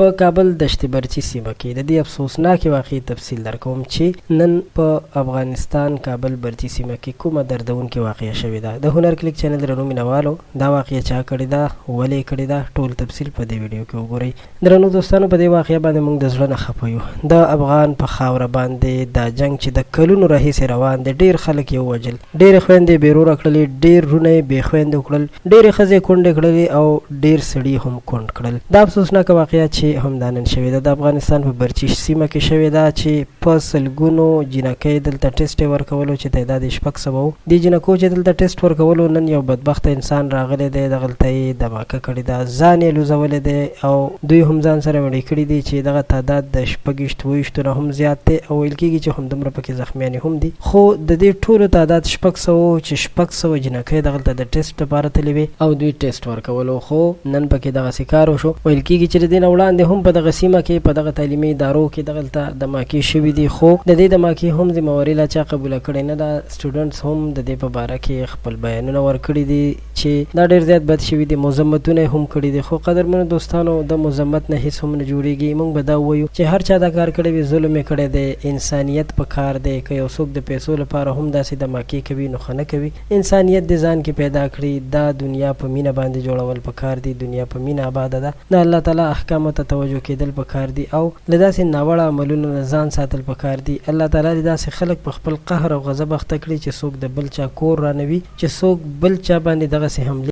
په کابل دشت برچي سیمه کې د دې افسوسناکې واقعې تفصیل درکوم چې نن په افغانستان کابل برچي سیمه کې کومه دردونکې واقعه شوې ده. د هنر کلیک چینل درنو مینوالو، دا واقعه چا کړې ده، ولې یې کړې ده، ټول تفصیل په دې ویډیو کې وګورئ. درنو دوستانو، په دې واقعه باندې موږ د زړه نه خپه یو. د افغان په خاوره باندې دا جنګ چې د کلونو راهیسې روان دی، ډېر خلک یې ووژل، ډېرې خویندې یې بې روره کړلې، ډېر وروڼه یې بې خویندو کړل، ډېرې ښځې یې کونډې کړلې او ډېر سړي هم کونډ کړل. دا افسوسناکه واقعه چې همدا نن شوې ده، د افغانستان په برچي سیمه کې شوې ده چې په سلګونو جینکۍ دلته ټیسټ یې ورکولو چې تعداد یې 600 و. دې جینکو چې دلته ټیسټ ورکولو، نن یو بدبخته انسان راغلی دی، دغلته یې دماکه کړې ده، ځان یې لوزولی دی او دوی هم ځان سره مړې کړي دي چې دغه تعداد د 26 اووه ویشتو نه هم زیات دی او ویل کیږي چې همدومره پکې زخمیانې هم دي، خو د دې ټولو تعداد 600 و چې 600 جینکۍ دغلته د ټیسټ لپاره تللې وې او دوی ټیسټ ورکولو، خو نن پکې دغسې کار وشو. ویل کیږي چې د دې نه وړاندې هم په دغه سیمه کې په دغه تعلیمي ادارو کې دغلته دماکې شوي دي، خو د دې دماکې هم ذمه واري لا چا قبوله کړې نه ده. سټوډنټس هم د دې په باره کې خپل بیانونه ورکړي دي چې دا ډېر زیات بد شوي دي، مذمتونه یې هم کړي دي. خو قدرمنو دوستانو، د مذمت نه هیڅ هم نه جوړیږي. موږ به دا ووایو چې هر چا دا کار کړی وي، ظلم یې کړی دی. انسانیت په کار دی. که یو څوک د پیسو لپاره هم داسې دماکې کوي، نو ښه نه کوي. انسانیت دې ځان کې پیدا کړي. دا دنیا په مینه باندې جوړول په کار دي. دنیا په مینه آباده ده. د الله تعالی احکامو ته توجه کېدل په کار دي او له داسې ناوړه عملونو نه ځان ساتل په کار دي. الله تعالی دې داسې خلک په خپل قهر او غضب اخته کړي چې څوک د بل چا کور ورانوي، چې څوک بل چا باندې دغسې حملې.